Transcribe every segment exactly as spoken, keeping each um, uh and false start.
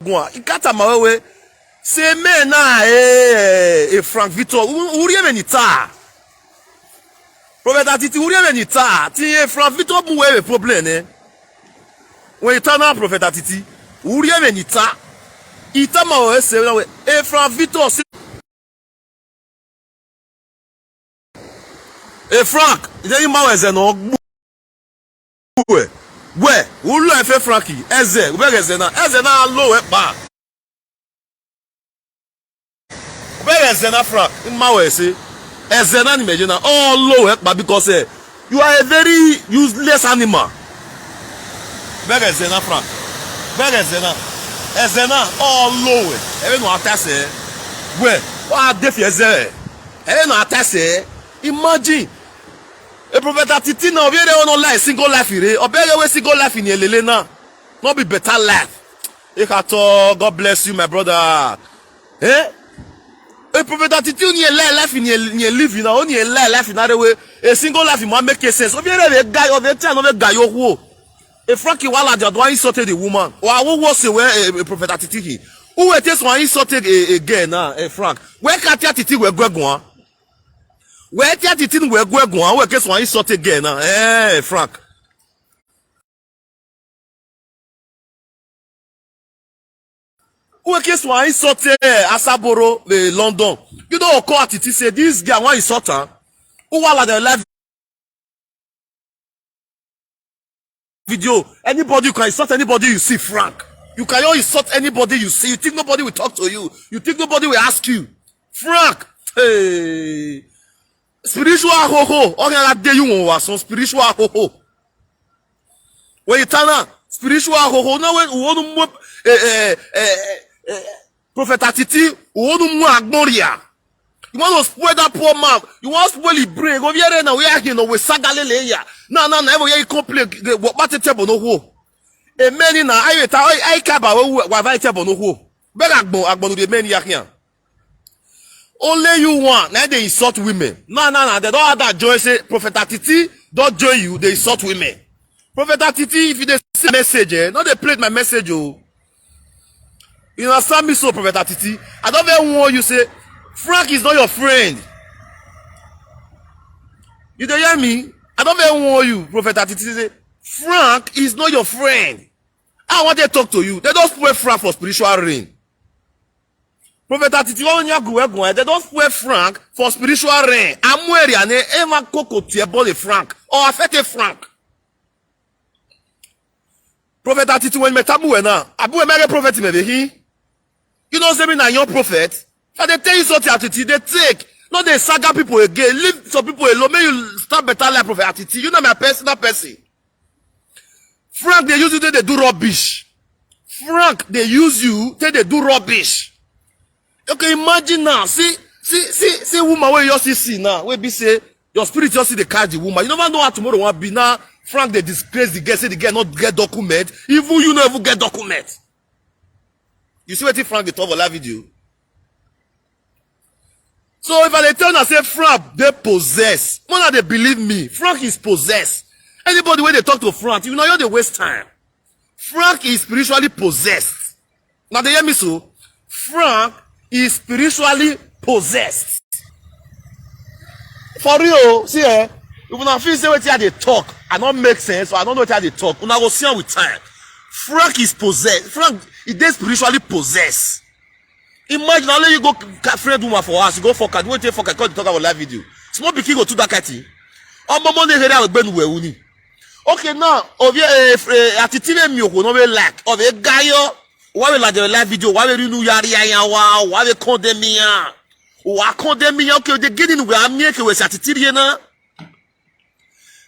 One, e cut am away. Say men na eh, eh, Frank Victor. Urieme ni ta. Prophet Atiti Urieme ni ta. Ti eh, Frank Victor mu we problem eh. When you turn on Prophet Atiti, Urieme ni ta. Ita ma we say na we. Eh, Frank Victor say e Frank, ide ima eze na ogbu we we ulo efe Frank eze ubere eze na eze na alo we pa. Ubere eze na Frank ima we se eze na ni meje na alo we pa because eh, you are a very useless animal. Ubere eze na Frank, ubere eze na eze na alo we ebe no atase we wa defi eze ebe no atase. Imagine. A Prophet Atiti na obiere ono life single life ire. Obiere we single life in elele na. No be better life. Ekato, God bless you, my brother. Eh? A Prophet Atiti ni a life life in a living na only a life life in other way. A single life in one make sense. Obiere we guy of a ten of a guy yo. A Frank Iwala just why insulted the woman. Or I will was where a Prophet Atiti he. Who will test why insulted a girl now, a Frank. Where can't Atiti we go go on? Wee tia titin wee gwe gwa wee keswa insult again na eh Frank. Wee keswa insult eh Asaboro eh London. You know call Atiti say this guy wan insult am. Who wala the live video. Anybody you can insult anybody you see, Frank. You can all insult anybody you see. You think nobody will talk to you. You think nobody will ask you. Frank, hey. Spiritual hoho. Onye na dey you wan some spiritual hoho. When you turn on spiritual hoho, now when you want to eh, eh, eh, eh, eh, Prophet Atiti, you want to more agnoria. You want to spoil that poor man. You want to spoil his brain. Go here now. We are here now. We sagalele here. No, no, no. Every year you complain. What about the table no ho? A man in a I I I kaba wa va table no ho. Beg agbo agbo no the men here. Only you one. Now they insult women. No, no, no. They don't have that joy. Say Prophet Atiti don't join you. They insult women. Prophet Atiti, if you dey see message, eh, no dey play my message, oh. You understand me so, Prophet Atiti? I don't even warn you, say, Frank is not your friend. You dey hear me? I don't even warn you, Prophet Atiti, say, Frank is not your friend. I want to talk to you. They don't spoil Frank for spiritual rain. Prophet Atiti, when you go, they don't spoil Frank for spiritual rain. I'm wearing an Emma Coco Tiebole Frank or Afete Frank. Prophet Atiti when me tabu we na. Abu we mere prophet me be he. You know say me na your prophet. I dey tell you something Atiti dey take. No dey saga people again. Leave some people alone. Make you start better life, Prophet Atiti. You know my personal person. Frank dey use you take dey do rubbish. Frank dey use you take dey do rubbish. Okay, imagine now. See, see, see, see woman wey you just see now. Wey be say your spirit just see dey catch the woman. You never know how tomorrow wan be. Now Frank dey disgrace the girl, say the girl no get document. Even you no even get document. You see wetin Frank dey talk for live video? So if I dey tell una say Frank dey possess, una dey believe me. Frank is possessed. Anybody wey dey talk to Frank, you know you dey waste time. Frank is spiritually possessed. Now they hear me so. Frank is spiritually possessed. For real, see eh, if una feel say wetin I dey talk, I no make sense, or I don't know wetin I dey talk, una go see am with time. Frank is possessed. Frank, he dey spiritually possessed. Imagine only you go ca- friend woman for house, you go fuck her, the way you take fuck her, come dey talk about live video. Small pikin go do that kind thing. Omo mo ne here agbenu we uni. Okay now, ovie eh, eh, Atiti me mi oko no be like. Ovie gayo. Wa we la de live video, wa we rinu yari aya wa, wa we condemn ya. Wa condemn ya. Okay, the gini we amie ke we Atiti rie na.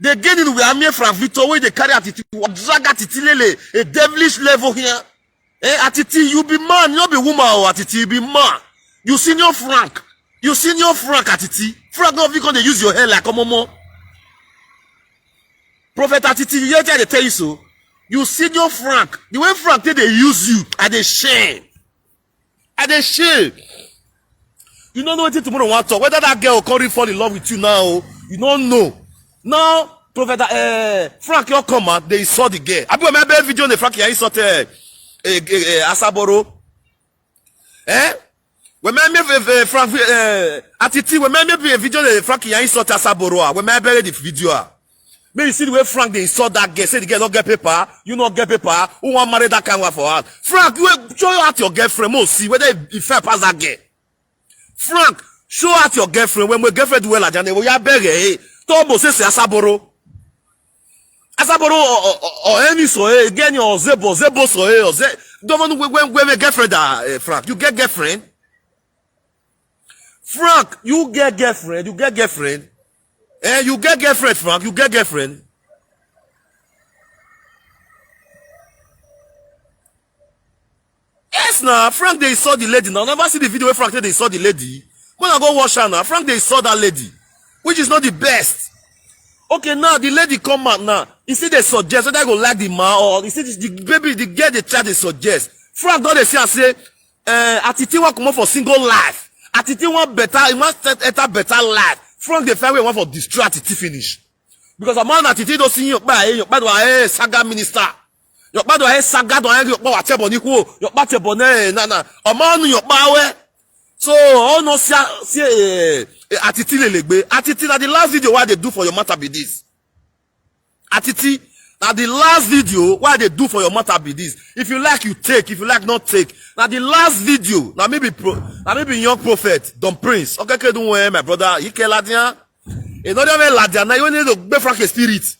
The gini we amie Frank Victor wey dey carry Atiti, wa drag Atiti lele, a devilish level here. Eh, Atiti, you be man, you no be woman, oh, Atiti, you be man. You senior Frank. You senior Frank, Atiti. Frank no fit come dey use your hair like omomo. Prophet Atiti, you hear wetin I dey tell you so? You senior Frank. The way Frank take dey use you, I dey shame. I dey shame. You no know wetin tomorrow wan talk. Whether that girl go come really fall in love with you now, oh, you no know. Now, Prophet uh, Frank, you come out, they insult the girl. Abi my bad video, the Frank, you insult uh, eh, eh, eh, Asaboro. Eh? When me, me, eh, eh, Frank, eh, Atiti, when me, me, eh, video, eh, Frank, ya insult Asaboro, ah. When me, I bury the video, ah. Me, you see the way Frank, they insult that girl, say the girl don't get paper, you not get paper, who want marry that kind of for her? Frank, you show you at your girlfriend, mo see whether if fair pass that girl. Frank, show out your girlfriend. When my girlfriend do well, Ajane, we are begging, eh? Tobo say, say, Asaboro. Asaboro or, or, or, or any so, eh? Again, your Zebo, Zebo so, eh? Or Ze-, don't know when, when, when my girlfriend, ah, eh, Frank. You get girlfriend? Frank, you get girlfriend? You get girlfriend? Eh, you get girlfriend, Frank? You get girlfriend? Yes, now Frank, they saw the lady. Now never see the video where Frank say they saw the lady. When I go watch her now, Frank, they saw that lady, which is not the best. Okay, now the lady come out now. He see they suggest whether I go like the man or he see the, the baby, the girl they try to suggest. Frank don't they see and say, eh, Atiti want come up for single life. Atiti want better, he want set enter better life. Frank they find way want for destroy Atiti finish. Because a man Atiti don't see your buy, your buy, eh, saga minister. Your buy, eh, saga, don't your buy, table, ni, your buy, table, ne, na, na. A man, your buy, eh. So, oh no, see, see, eh, eh, Atiti lelegbe. Atiti, na the last video why they do for your matter be this. Atiti, na the last video why they do for your matter be this. If you like, you take. If you like, not take. Na the last video. Na me be pro, na me be young prophet, Don Prince. Okay, okay, do well, my brother. Ike Ladian. Another way, Ladian. Now you need to be Frank spirit.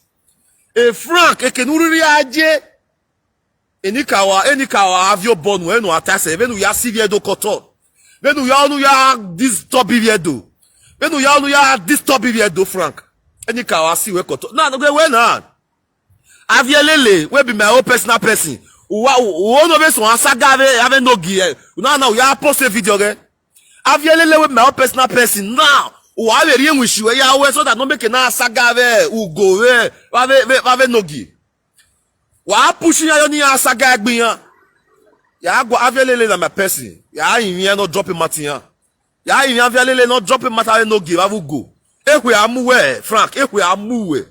A Frank, a kenuri aje. Enikawa, enikawa, have your born when no attack, eh, when we are severe do koto. When we are, we are disturb here do. When we are, we are disturb here do, Frank. Enikawa, see we koto. No, no, wait, wait, now. Avielele, we be my own personal person. Wa, wa, no be so saga we have no gi, eh. Now, now, we are post a video, okay? Avielele, we be my own personal person. Now, we have a real wish we are, so that no make na saga we, ugo we, have, have, have no gi. Wa pushing ya ni asaga egbiyan. Ya go Avielele na my person. Ya yin ya no drop him matin ya. Ya yin Avielele no drop him matter no give avu go. Ehwe amuwe, Frank. Ehwe amuwe.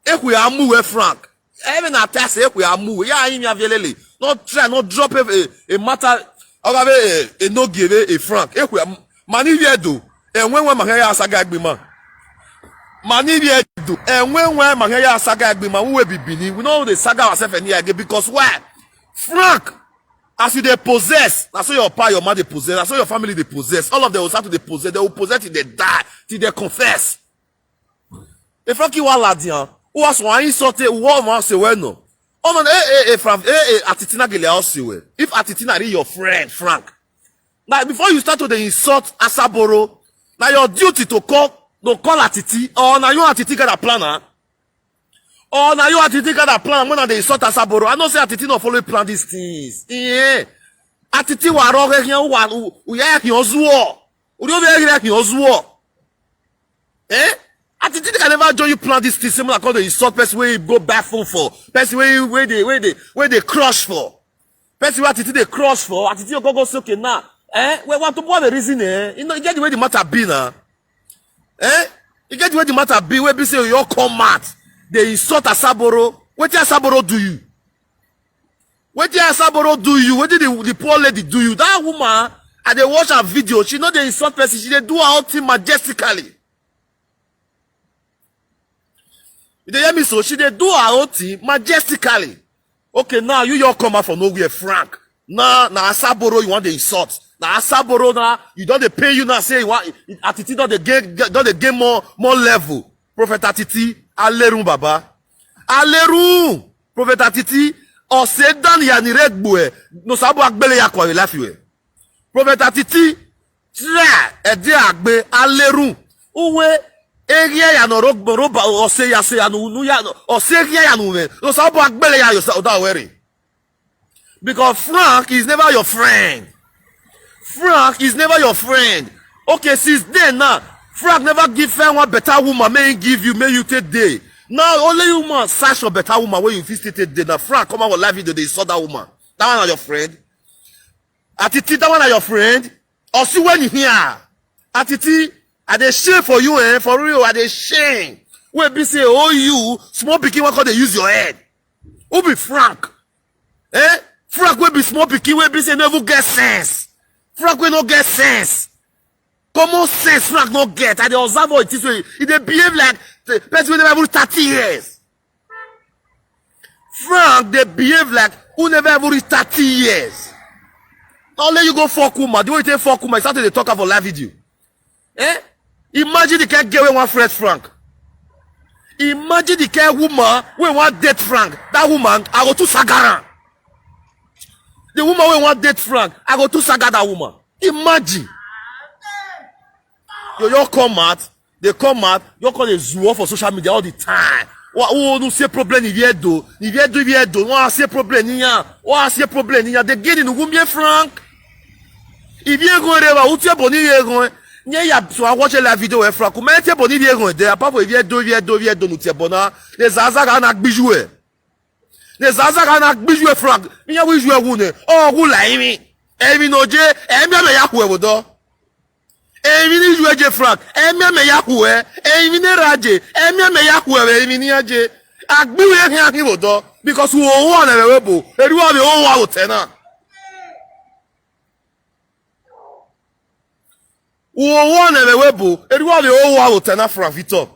Ehwe amuwe, Frank. Even na test, ehwe amuwe. Ya yin Avielele. No try, no drop a, a, a matter. Oga be, eh, eh, no give, eh, eh, Frank. Ehwe am-, mani viedo. Eh, when, when my hair saga egbiman. Mani viedo. Eh, when, when my hair saga egbiman. Who will be Bini? We know the saga ourselves any again because why? Frank, as you dey possess, that's so your pa, your mother dey possess, that's so your family dey possess. All of them will start to dey possess. They will possess till they die, till they confess. If Frankie wa Ladian, who was one insult, who was say, well, no. Oh, no, eh, eh, eh, from, eh, eh, Atiti na gele also well. If Atiti na really your friend, Frank, now before you start to dey insult Asaboro, now your duty to call, to call Atiti, or now you Atiti got a planner, or now you Atiti got a plan when they insult Asaboro. I know say Atiti not follow plan these things. Yeah. Atiti wa roge here, wa, u, u, ya, he ozuo. U, you be here, he ozuo. Eh? Atiti can never join you plan this thing. Same like all the insult person where you go back phone for. Person where you, where they, where they, where they crush for. Person where Atiti they crush for. Atiti you go go say, okay now. Eh? Well, what to, what the reason, eh? You know, you get the way the matter be now. Eh? You get the way the matter be. Where be say you all come out. They insult Asaboro. What did Asaboro do you? What did Asaboro do you? What did the, the poor lady do you? That woman, I dey watch her video. She know they insult person. She dey do her own thing majestically. You dey hear me? So she dey do her own thing majestically. Okay, now you, you all come out for nowhere, Frank. Now, now Asaboro, you want the insult. Now Asaboro, now you don't dey pay you now. Say you want Atiti don't dey gain, don't dey gain more, more level. Prophet Atiti, Alerun Baba. Alerun, Prophet Atiti, or Satan ya ni regbo, eh. No sabo agbele ya kwa life you, eh. Prophet Atiti, try, ede agbe, Alerun. Uwe, egia ya no rogbo, roba, or say ya, say ya no, no ya no, or say egia ya no, eh. No sabo agbele ya, you sa, oda weri. Because Frank is never your friend. Frank is never your friend. Okay, since then now, Frank never give fair one better woman, may he give you, may you take day. Now, only you man search for better woman where you fit still take day. Now, Frank come out with live video, they saw that woman. That one are your friend. Atiti, that one are your friend. Or see when you hear. Atiti, I dey shame for you, eh? For real, I dey shame. Wey be say, oh, you, small pikin, what call they use your head? Who be Frank? Eh? Frank wey be small pikin wey be say no even get sense. Frank wey no get sense. Common sense Frank no get. I dey observe all the things wey e dey behave like the person wey never even reach thirty years. Frank dey behave like who never even reach thirty years. Only you go fuck woman. The way you take fuck woman, you start to dey talk am for live video. Eh? Imagine the kind girl wey wan fret Frank. Imagine the kind woman wey wan date Frank. That woman, I go too saga am. The woman wey wan date Frank, I go too saga that woman. Imagine. You just come out, dey come out, you come dey zuo for social media all the time. Wa o no se problem ni vie do, ni vie do vie do. Wa se problem ni ya, wa se problem ni ya. The girl in Gumye Frank. If you go there, what you boni you go? Nye ya so I watch a live video where Frank. Come te boni vie go there. Apart from vie do vie do vie do no te bona. Le zaza ga na gbijue. Le zaza ga na gbijue Frank. Mi ya wijue wu ne. O wu la imi. Emi no je, emi me ya ku e wodo. Emi ni jue je Frank. Emi me ya ku e. Emi ne raje. Emi me ya ku e. Emi ni aje. Agbi we ya hi wodo. Because wo wo na we bo. Eri wa be wo wa wo tena. Wo wo na we bo. Eri wa be wo wa wo tena Frank Victor.